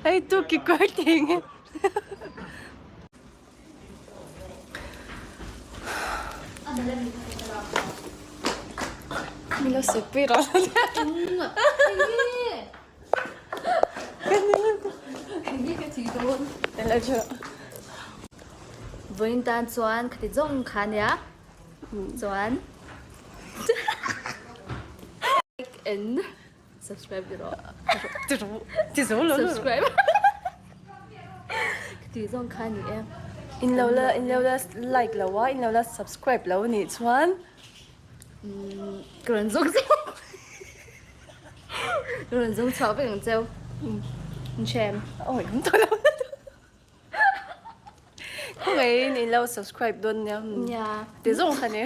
Hei tu kekawr tih nge. Milo sepui rawh. Vawiin tan chuan khati zawng kha nia chuan like and subscribe ti rawh subscribe khati zawng kha ni e. In lo la in lo la like lo a in lo la subscribe lo anih chuan. Ka rawn zawng chhuak ka rawn zawng chhuak vek ang cheu in hrem. Awi awm tawh lo Khawngaihin in lo subscribe dawn nia. Nia. Ti zawng kha ni.